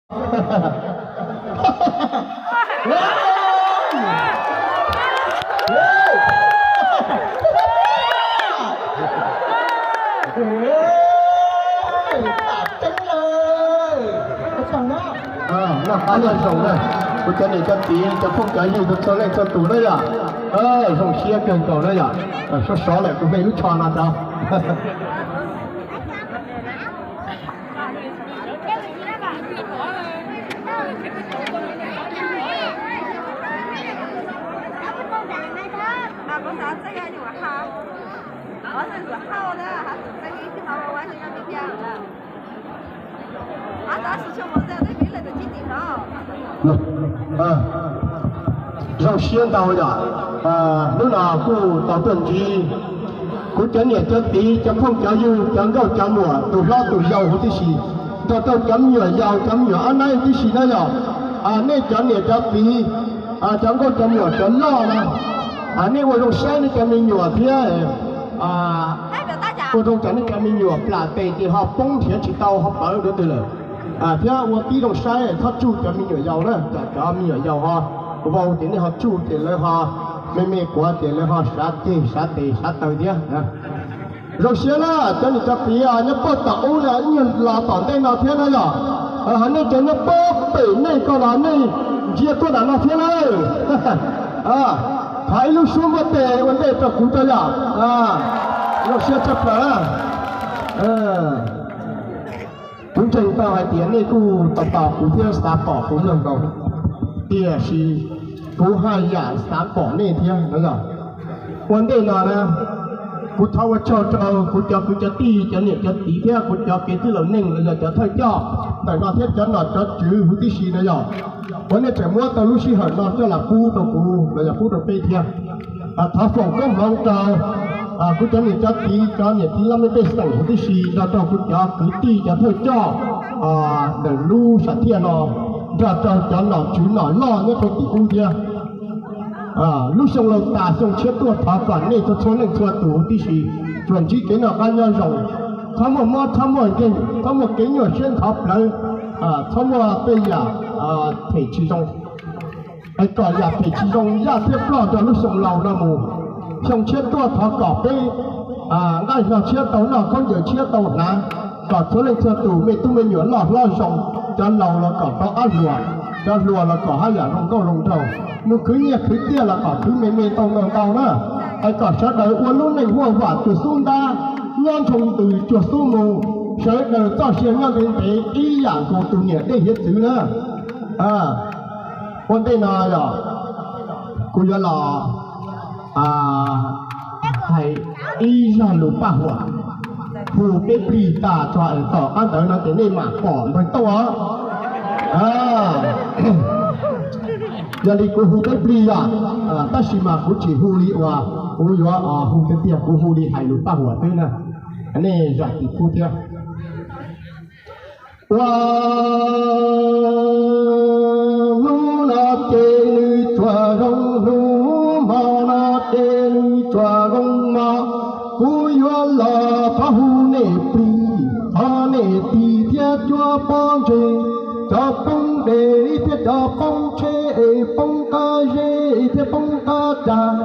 Noj qab nyob zoo na, kuv cov niam cov txiv cov phooj cov ywg txhua leej txhua tus na yom. Zoo siab kawg nkaus na yom. Sov sov lawm kuv me lub tsho no rau. Zoo siab ntau yom. Hnub no kuj tau tuaj ntsib kuv cov niam cov txiv cov phooj cov ywg cov nkauj cov muam tus hlob tus yau huv tib si, nrog rau cov me nyuam yaus cov me nyuam ob naib tib si na yom. Nej cov niam cov txiv, cov nkauj cov muam cov loj na, nej ua zoo saib nej cov me nyuam thiab ua zoo tsam nej cov me nyuam plam tes ces ho poob nrhiav tsis tau ho pawv dua twg lawm. Thiab ua tib zoo saib txhob tsuj cov me nyuam yaus na, tsam cov me nyuam yaus ho vau ces nej ho tsuj ces lawv ho me me kuav ces lawv ho sav ceg sav tes sav taw thiab. Zoo siab na, cov niam cov txiv nyob puag tom ub los ib nyuag los tom ntej no thiab na yom. Hos nej cov nyob puag pem nej ko los nej ntsia tuaj nram no thiab na. Thov ib lub suab npuaj tes ua ntej rau kuv rau yom. Zoo siab tshaj plaws. Kuv ntseeg tau hais tias nej kuj tos tos kuv thiab xav pom kuv kawg nkaus, tiam sis kuv haj yam xav pom nej thiab no yom. Ua ntej no na, kuv thov ua tsaug rau kuv cov kwv cov tij cov niam cov txiv thiab kuv cov kev tij laus neej los yog cov thawj coj ntawm no thiab cov nom cov tswv huv tib si no yom. Ua nej tseem muab tau lub sij hawm no coj los pub rau kuv los yog pub rau peb thiab. Thov foom koob hmoov rau kuv cov niam cov txiv cov niam txiv laj mej pej xeem huv tib si nrog rau kuv cov kwv tij cov thawj coj ntawm lub sam thiaj no, nrog rau cov nom tswv nom loj nyob rau tim ub thiab. Lub xyoo laus tas xyoo tshiab tuaj thov kom nej txhua txhua leej txhua tus huv tib si tsuas ntsib kev noj qab nyob zoo, txhob muaj mob txhob muaj nkeeg, txhob muaj kev nyuaj siab ntxhov plawv, txhob muaj tej yam phem tsis zoo. Es kom yam phem tsis zoo yaj thiab ploj nrog lub xyoo laus no mus. Xyoo tshiab tuaj thov kom peb nqaij hlo tshiab tau noj khaub ncaws tshiab tau hnav, kom txhua leej txhua tus me tub me nyuam loj hlob zoo, cov laus los kom tau ob hluas, cov hluas los kom haj yam zoo nkauj zoo nraug, mus khwv nyiaj khwv txiaj los kom khwv me me tau ntau ntau na. Es kom sawv daws ua lub neej huaj vam cuag xub ntab, nyob nroo ntws cuag xub mu, sawv daws txoj sia nyob ntev ntev ib yam nkaus tus niam dej hiav txwv na. Ua ntej no yog kuv yuav los hais ib zaj lus paj huam hu peb plig tas tso es tom qab ntawd no ces nej mam pom npawg Tooj os. Yog li kuv hu peb plig yog, tab sis mas kuv tsis hu li uas kuv yuav hu tiag tiag, kuv hu li hais lus paj huam xwb na. Nej zam txim pub thiab. Ua hnub no ces nws tsuas zoo hnub, hmo no ces nws tsuas zoo hmo. Kuv yuav los thov hu nej plig, thov nej tig thiab cuab pob ntseg, cov poob dej thiab cov poob tsheb, poob qab zeb thiab poob qab cas,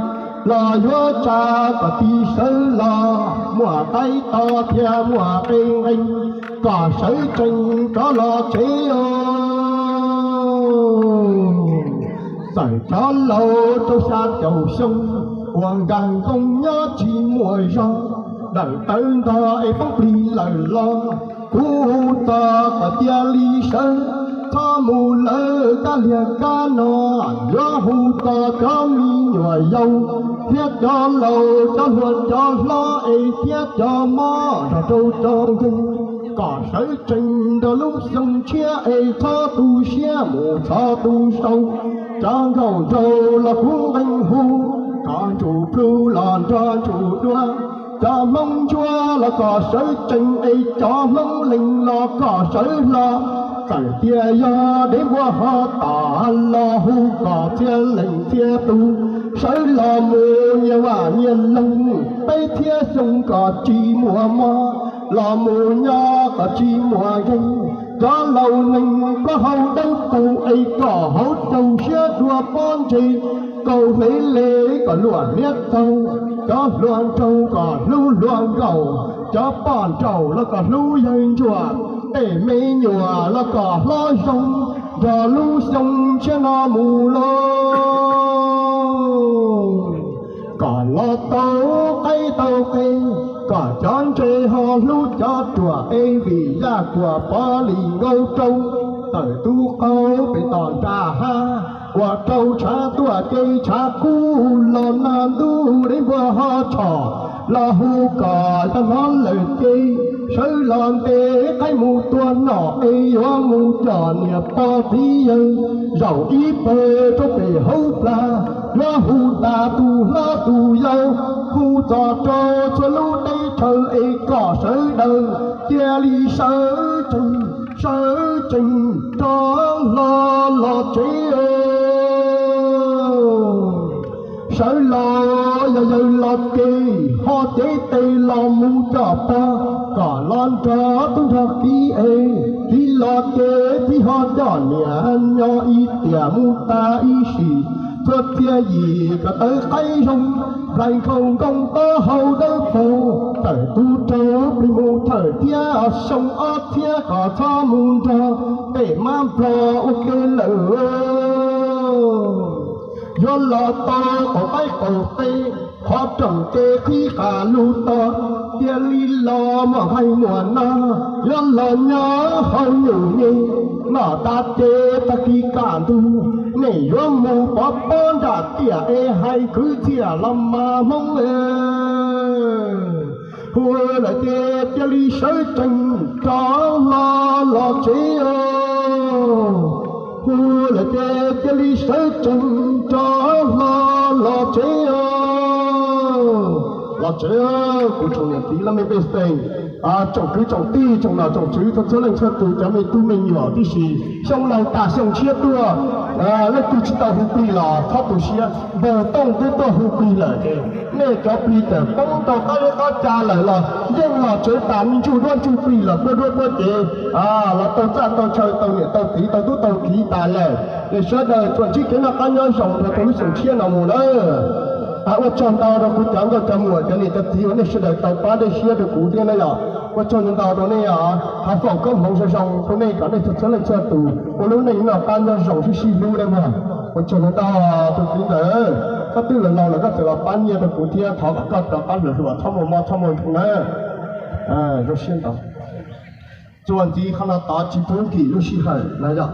los yuav tsa kom tig sawv los, muaj qaib to thiab muaj qe nqee, kom sawv tsees rov los tsev os. Txawm cov laus rau xya caum xyoo, uas nkag nkoos nyob tsis muaj zog, dawm tawv ntog es poob plig lawm los, kuv hu txog kom cia li sawv, txhob mus lawv kab liag kab no. Yuav hu txog cov me nyuam yaus thiab cov laus, cov hluas cov hlob es thiab cov mob, zog rau cov nkeeg, kom sawv tsees rau lub xyoo tshiab es txhob tu siab mus txhob tu sau. Cov nkauj nraug los kuv nqee hu, cov ntsuj plig los nrog ntsuj duab, cov hmoob ntsuab los kom sawv tsees es cov hmoob lees los kom sawv hlo. Txawm tias yog dev npua ho tom los hu kom txhia leej txhia tus sawv los mus nyias vaj nyias loog, peb thiab xyoo kom tsis muaj mob, los mus nyob kom tsis muaj nkeeg. Cov laus neeg plaub hau dawb paug es kom hauv caug siab dua pob ntseg, kaus hnev le kom luam liab txaug, cov hluas nraug kom hlub hluas nkauj, cov poj nraug los kom hlub yawg ntsuag, tej me nyuam los kom hlob zoo, nrog lub xyoo tshiab no mus lauj. Kom los tau qaib tau qe, kom cov ntse ho hlub cov ruam es vim yaj kuam pov lis nkaus rau, tawm tub qaub pem tom nram hav, ua rau tshav tuaj ces tshav kub los nag ntuj dev npua ho tshom, los hu kom yog hnov lawm ces sawv los ntes qaib mus tua nom es yuav mus coj niam pog txiv yawg zaum ib pawg rau pem hauv plag, yuav hu tas tus hlob tus yau, hu txog rau txhua lub teb chaws es kom sawv daws cia li sawv tsees, sawv tsees rov hlo los tsev. Sawv los yog yawg los ces ho cev tes los mus coj pog, kom los nrog tub nrog kiv es, txiv los ces txiv ho coj niam nyob ib tiam mus tas ib sim, txhua txhia yim kom tawv qaib zoo, nplaig nkhaus nkoos taub hau dawb paug, tawm tub rau plig mus thawm thiab xyoo ob txhiab kom txhob mus nrog tej mab nplog ua ke lawm. Yuav los tau qaum qaib qaum qe, qhov rooj ces qhib qas lug to, cia li los muaj nqaij muaj no, yuav los nyob hauv nyuj nyem, noj tas ces tag kis kaj ntug, nej yuav mus pov pob nram tiaj es hais kwv txhiaj los mas Hmoob. Hu lawm ces cia li sawv tsees rov hlo los tsev os. Hu lawm ces cia li sawv tsees rov hlo los tsev os. Los tsev, kuv tsoom niam txiv laj mej pej xeem, tsoom kwv tsoom tij, tsoom nom tsoom tswv, txhua txhua leej txhua tus, cov me tub me nyuam tib si, xyoo laus tas xyoo tshiab tuaj, leej twg tsis tau hu plig los txhob tu siab, npawg Tooj twb tuaj hu plig lawm ces nej cov plig txawm poob rau qab liab qab ca lawm los yeej los tsev tas, me ntsuj duab ntsuj plig los puab duab puab cev, los tau txaj tau chaw, tau niam tau txiv, tau tub tau kiv tas lawm. Nej sawv daws tsuas ntsib kev noj qab nyob zoo nrog rau lub xyoo tshiab no mus nawb. Ua tsaug ntau rau kuv cov nkauj cov muam, cov niam cov txiv uas nej sawv daws tau pab dej siab rau kuv thiab na yom. Ua tsaug ntau ntau rau nej os, thov foom koob hmoov zoo zoo rau nej kom nej txhua txhua leej txhua tus ua lub neej noj qab nyob zoo sib sib hlub nawb mog. Ua tsaug ntau ntau tus txiv ntxawm, koj twb los laus lawm koj txawm los pab nyiaj rau kuv thiab, thov kom koj rov qab hluas hluas txhob muaj mob txhob muaj nkeeg na. Zoo siab ntau. Txuas ntxiv qhov no tod tsis pub nkim lub sij hawm na yom,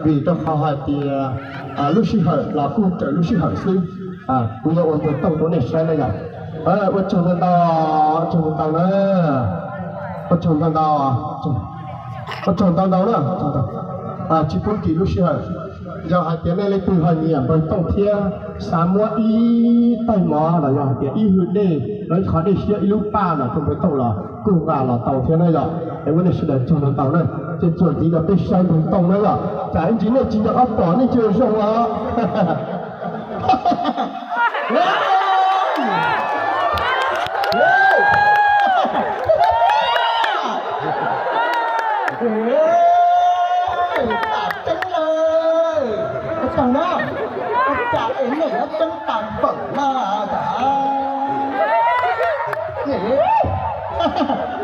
vim rau qhov hais tias lub sij hawm los kuj raws lub sij hawm xwb. Kuv yuav ua npawg Tooj rau nej saib na yom. Ua tsaug ntau ntau, ua tsaug ntau ntau na, ua tsaug ntau ntau, ua tsaug ntau ntau na. Tsis pub nkim lub sij hawm. Yog hais tias nej leej twg ho nyiam npawg Tooj thiab xav muab ib taig mov los yog hais tias ib hwj dej los ib qho dej siab ib lub paj los rau npawg Tooj los kuj nqa los tau thiab na yom. Es ua nej sawv daws tsaug ntau ntau na. Ces txuas ntxiv los peb saib npawg Tooj na yom, tsam ib ntsis nej tsis nco qab pom nej cia zoo os. Tam tseeb lawm, tag na, ua cas es nej yuav tseeb tas npaum no tas.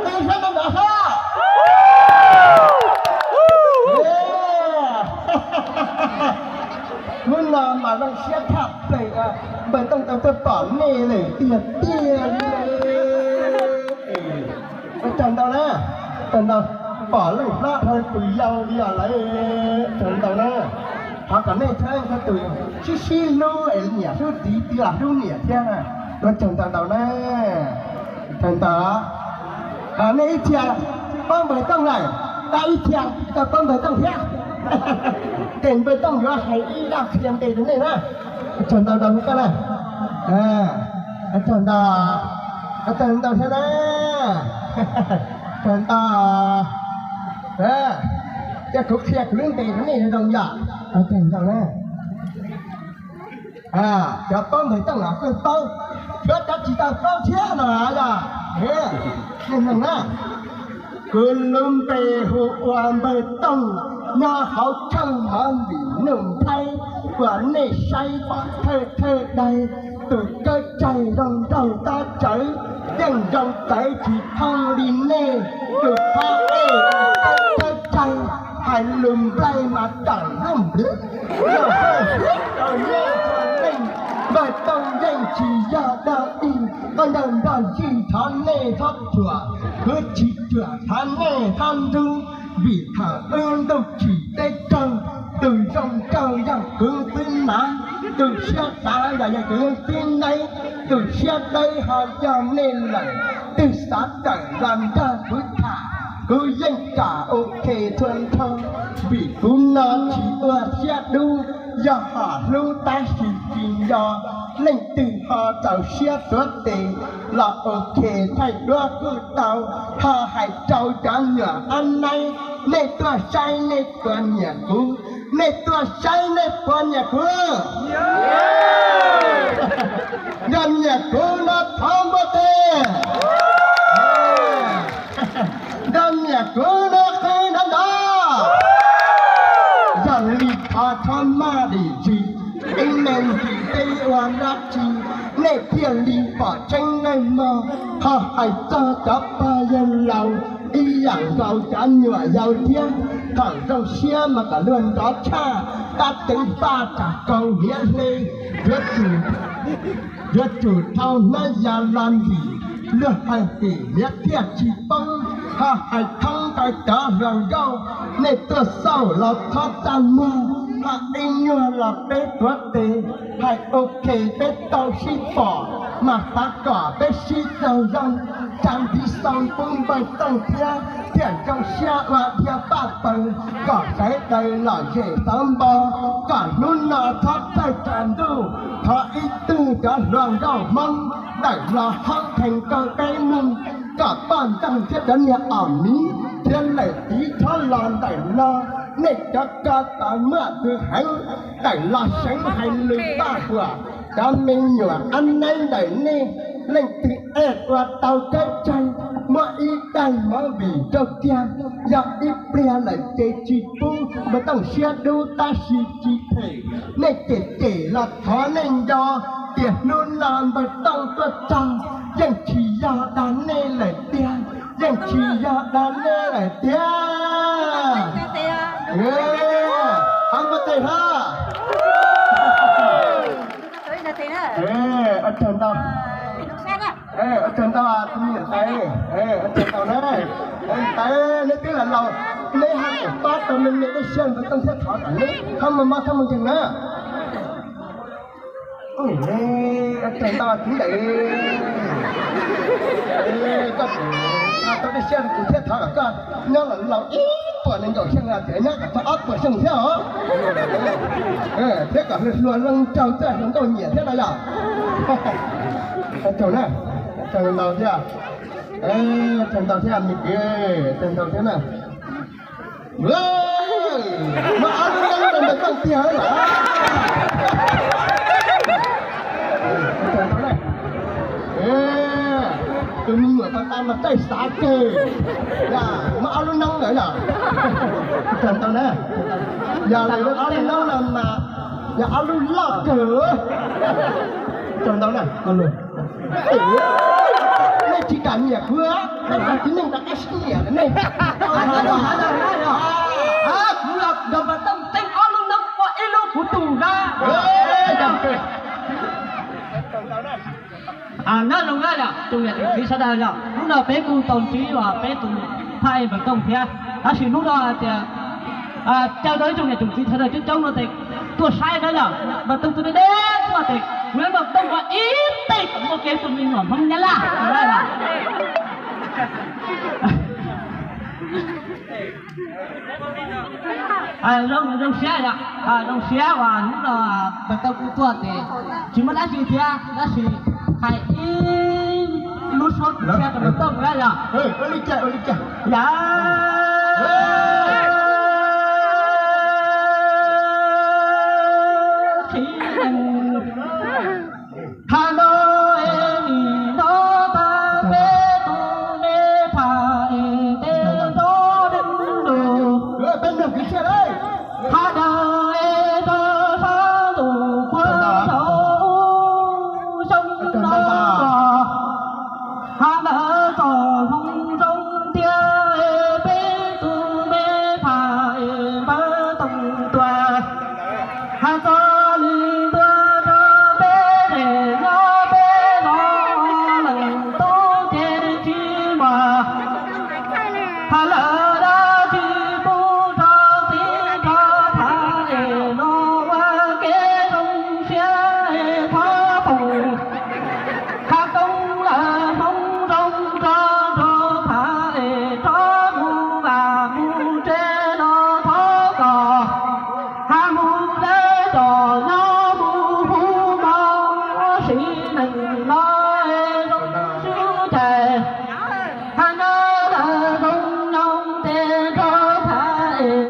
Qi sab nrov nrov sab. Hnub no mas zoo siab tshaj plaws, npawg Tooj tau tuaj pom nej lawm tiag tiag li. Ua tsaug ntau na, tsaug ntau, pom leej hlob dhau tus yau li os lawm, tsaug ntau na. Thov kom nej txhua leej txhua tus sib sib hlub es nyiam hlub txiv, txiv los hlub niam thiab na. Ua tsaug ntau ntau na, tsaug ntau. Nej ib txhia paub npawg Tooj lawm, tau ib txhia tau paub npawg Tooj thiab. Ces npawg Tooj yuav hais ib zaj qhia npe rau nej na. Tsaug ntau ntau koj na. Tsaug ntau, tsaug ntau thiab na. Tsaug ntau. Ces kuv qhia kuv lub npe rau nej zoo yom. Tsaug ntau na. Cov paub npawg Tooj los kuj paub, cov, cov tsis tau paub thiab los yog, nej mloog na. Kuv lub npe hu ua Npawg Tooj, nyob hauv tshooj Movie Nuj Nplhaib, uas nej saib pom thawj thawj daim, tus kawb caig zoo nraug tab tsawv, yeej zoo txawv tsis thooj li nej, tus phab ej thawj thawj caig, hais lus nplaig mas tam lub nplwb, yog hauj lwm rau nej ua neej, Npawg Tooj yeej tsis yog dog dig, koj nrog nrog zij thov nej txhob thuam, kuv tsis thuam thov nej txhob ntxub, vim thaum ub ntuj tsim teb raug, tus zoo nraug yog kuv xwb na, tus siab dav los yog kuv xwb na, tus siab dawb ho yog nej lawm, twb xav tawm los nrog kuv tham, kuv yeej kam ok txhua nrho, vim kuv no tsis ua siab dub, yog hom hlub tab sis tsis nco, leej twg ho txaus siab tuav tes los ok thaij duab kuj tau, ho hais rau cov nyuam ab naib, nej tuaj saib nej puas nyiam kuv, nej tuaj saib nej puas nyiam kuv, yog nyiam kuv no thov npuaj tes, yog nyiam kuv no qw nrov nrov, yog li thov txhob maj dim zis, ib me ntsis peb ua dab tsi, nej thiaj li pom tseeb leej mog, ho hais txog cov pog yawg laus, ib yam nkaus cov nyuam yaus thiab, thaum zoo siab mas kom luag nrov tshaj, tab teev faj tsam kaus hniav hle, yuav tsum, yuav tsum thau hnab ya los ntim, luag hais tim hniav thiaj tsis poob, ho hais thoob rau cov hluas nkauj, nej tuaj xauj los txhob txaj muag, ho ib nyuag los peb tuav tes, hais ok peb tau sib pom, mas xav kom peb sib raug zoo, tsa ntiv xau pub Npawg Tooj thiab, thiaj zoo siab ua dhia paj paws, kom sawv daws lom zem xauv npo, kom hnub no txhob txawj tsaus ntuj, thov ib tug cov hluas nkauj Hmoob ntawm Los Hoob theej kaw peb mloog, kom poj ntxoog thiab cov niag os miv thiab lawm tiv txhob los ntawm no, nej cov ko taw muaj txwv heev, tawm los seev hais lus paj huam, cov me nyuam ab naib ntawm nej, leej twg ej ua tau kawb tsag, muab ib daim movie rau kiag, yog ib pliag lawm ces tsis pub, Npawg Tooj siab dub tab sis tsis them, nej cem cem los thov nej nco, tias hnub no Npawg Tooj tuaj txog, yeej tsis yog dag nej lawm tiag, yeej tsis yog dag nej lawm tiag. Thov npuaj tes hlo. Ua tsaug ntau, ua tsaug ntau tus me nyuam tais, ua tsaug ntau na. Tais, neb twb laus laus, neb haj tseem pab tau me me dej siab Npawg Tooj thiab, thov kom neb txhob muaj mob txhob muaj nkeeg na. Ua tsaug ntau tus ntawd, koj tseem pab tau dej siab rau kuv thiab, thov kom koj nyob los laus ib puas nees nkaum xyoo los tseem nyob kom txog ob puas xyoo thiab os. Thiab kom hluas hluas leej raug txawj hluas nkauj nyiam thiab no yog. Ua tsaug na, ua tsaug ntau thiab, ua tsaug ntau thiab me kwv, ua tsaug ntau thiab na. Muaj ob lub neeb rau Npawg Tooj tiag lawm. Tus me nyuam pas tas mas txaij xav kawg, muaj ob lub neeb lawm yog. Ua tsaug ntau na, yog lawv ob lub neeb no mas yog ob lub loj kawg. Ua tsaug ntau na. Nej tsis kam nyiam kuv, nej tsis neej rov qab sib nyiam lawm nej. Kuv los nrog Npawg Tooj teeb ob lub neeb ua ib lub kuv tus na. Nyob zoo na yog tus niam tus txiv sawv daws yog hnub no peb kuj tau ntsib uas peb tus phaj ej Npawg Tooj thiab, tab sis hnub no hais tias caw tau ib tsoom niam tsoom txiv sawv daws coob coob no ces tuaj saib na yog Npawg Tooj tus deb deb tuaj ces kuv yuav Npawg Tooj ua ib teg kom muaj kev tus me nyuam Hmoob Nyab Laj. Zoo siab yom, zoo siab uas hnub no Npawg Tooj kuj tuaj ces tsis muaj dab tsi thiab, tab sis hais ib lub suab siab rau Npawg Tooj na yom. Ua li cas, ua li cas yom.